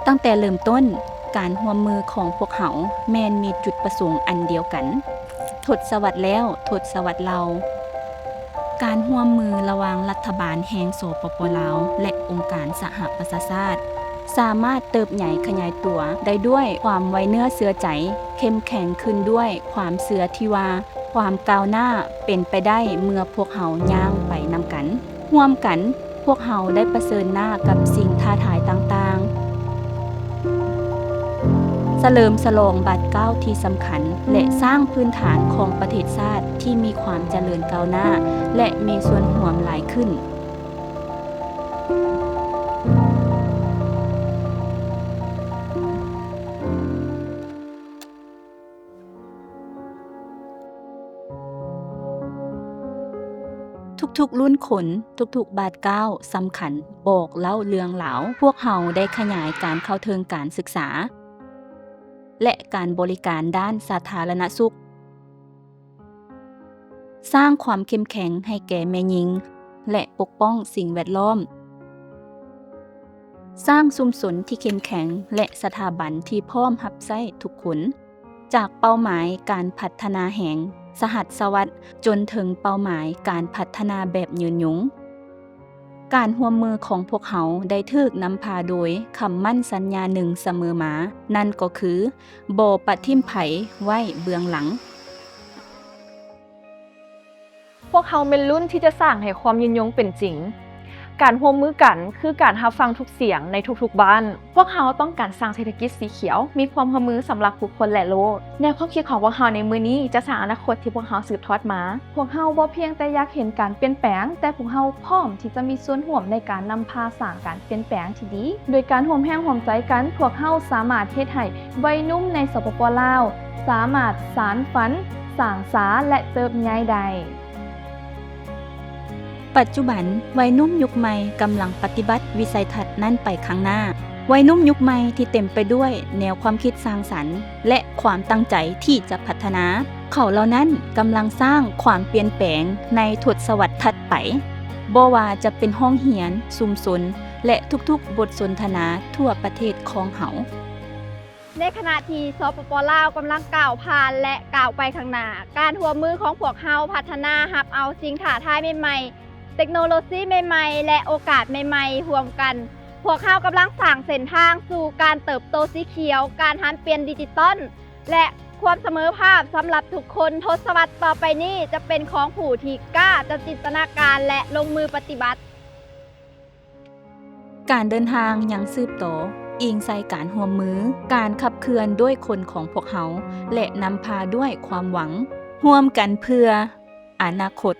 ຕັ້ງແຕ່ເລີ່ມຕົ້ນ, ການຮ່ວມມືຂອງພວກເຮົາແມ່ນມີຈຸດປະສົງອັນດຽວກັນ. ທົດສະວັດແລ້ວ ທົດສະວັດເລົ່າ. ການຮ່ວມມືລະຫວ່າງລັດຖະບານແຫ່ງ ສປປ ລາວ ແລະ ອົງການສະຫະປະຊາຊາດ ສາມາດເຕີບໃຫຍ່ຂະຫຍາຍຕົວໄດ້ດ້ວຍຄວາມໄວ້ເນື້ອເຊື່ອໃຈ, ເຂັ້ມແຂງຂຶ້ນດ້ວຍຄວາມເຊື່ອທີ່ວ່າ ຄວາມກ້າວໜ້າເປັນໄປໄດ້ເມື່ອພວກເຮົາຍ່າງໄປນຳກັນ. ຮ່ວມກັນ, ພວກເຮົາໄດ້ປະເຊີນໜ້າກັບສິ່ງທ້າທາຍຕ່າງໆ. ສະເຫຼີມສະຫຼອງບາດກ້າວທີ່ສຳຄັນ ແລະ ສ້າງພື້ນຖານຂອງປະເທດຊາດທີ່ມີຄວາມຈະເລີນກ້າວໜ້າ ແລະ ມີສ່ວນຮ່ວມຫຼາຍຂຶ້ນ. ທຸກໆລຸ້ນຂົນ, ທຸກໆບາດກ້າວສຳຄັນ ບອກເລົ່າເລື່ອງລາວ. ພວກເຮົາໄດ້ຂະຫຍາຍການເຂົ້າເຖິງການສຶກສາ ແລະ ການບໍລິການດ້ານສາທາລະນະສຸກ, ສ້າງຄວາມເຂັ້ມແຂງໃຫ້ແກ່ແມ່ຍິງ ແລະ ປົກປ້ອງສິ່ງແວດລ້ອມ, ສ້າງຊຸມຊົນທີ່ເຂັ້ມແຂງ ແລະ ສະຖາບັນທີ່ພ້ອມຮັບໃຊ້ທຸກຄົນ. ຈາກເປົ້າໝາຍການພັດທະນາແຫ່ງສະຫັດສະຫວັດ ຈົນເຖິງເປົ້າໝາຍການພັດທະນາແບບຍືນຍົງ, ການຮ່ວມມືຂອງພວກເຮົາໄດ້ຖືກນຳພາໂດຍຄຳໝັ້ນສັນຍາໜຶ່ງສະເໝີມາ, ນັ້ນກໍຄື ບໍ່ປະຖິ້ມໃຜໄວ້ເບື້ອງຫຼັງ. ພວກເຮົາແມ່ນລຸ້ນທີ່ຈະສ້າງໃຫ້ຄວາມຍືນຍົງເປັນຈິງ. ການຮ່ວມມືກັນຄືການຮັບຟັງທຸກສຽງໃນທຸກໆບ້ານ. ພວກເຮົາຕ້ອງການສ້າງເສດຖະກິດສີຂຽວ ມີຄວາມຮ່ວມມືສຳລັບຜູ້ຄົນ ແລະ ໂລກ. ແນວຄວາມຄິດຂອງພວກເຮົາໃນມື້ນີ້ຈະສ້າງອະນາຄົດທີ່ພວກເຮົາສືບທອດມາ. ພວກເຮົາບໍ່ພຽງແຕ່ຢາກເຫັນການປ່ຽນແປງ, ແຕ່ພວກເຮົາພ້ອມທີ່ຈະມີສ່ວນຮ່ວມໃນການນຳພາສ້າງການປ່ຽນແປງທີ່ດີ. ໂດຍການຮ່ວມແຮງຮ່ວມໃຈກັນ, ພວກເຮົາສາມາດເຮັດໃຫ້ໄວໜຸ່ມໃນ ສປປ ລາວ ສາມາດສານຝັນ, ສ້າງສາ ແລະ ເຕີບໃຫຍ່ໄດ້. ປັດຈຸບັນ, ໄວໜຸ່ມຍຸກໃໝ່ກຳລັງປະຕິບັດວິໄສທັດນັ້ນໄປຂ້າງໜ້າ. ໄວໜຸ່ມຍຸກໃໝ່ທີ່ເຕັມໄປດ້ວຍແນວຄວາມຄິດສ້າງສັນ ແລະ ຄວາມຕັ້ງໃຈທີ່ຈະພັດທະນາ. ເຂົາເຫຼົ່ານັ້ນກຳລັງສ້າງຄວາມປ່ຽນແປງໃນທົດສະວັດຖັດໄປ, ບໍ່ວ່າຈະເປັນຫ້ອງຮຽນ, ຊຸມຊົນ ແລະ ທຸກໆບົດສົນທະນາທົ່ວປະເທດຂອງເຮົາ. ໃນຂະນະທີ່ ສປປ ລາວ ກຳລັງກ້າວຜ່ານ ແລະ ກ້າວໄປຂ້າງໜ້າ, ການຮ່ວມມືຂອງພວກເຮົາພັດທະນາຮັບເອົາສິ່ງທ້າທາຍໃໝ່ໆ, ເຕັກໂນໂລຊີໃໝ່ໆ ແລະ ໂອກາດໃໝ່ໆຮ່ວມກັນ. ພວກເຮົາກຳລັງສ້າງເສັ້ນທາງສູ່ການເຕີບໂຕສີຂຽວ, ການຫັນປ່ຽນດິຈິຕອນ ແລະ ຄວາມສະເໝີພາບສຳລັບທຸກຄົນ. ທົດສະວັດຕໍ່ໄປນີ້ຈະເປັນຂອງຜູ້ທີ່ກ້າຈະຈິນຕະນາການ ແລະ ລົງມືປະຕິບັດ. ການເດີນທາງຍັງສືບຕໍ່, ອີງໃສ່ການຮ່ວມມື, ການຂັບເຄື່ອນດ້ວຍຄົນຂອງພວກເຮົາ ແລະ ນຳພາດ້ວຍຄວາມຫວັງ. ຮ່ວມກັນເພື່ອອະນາຄົດ.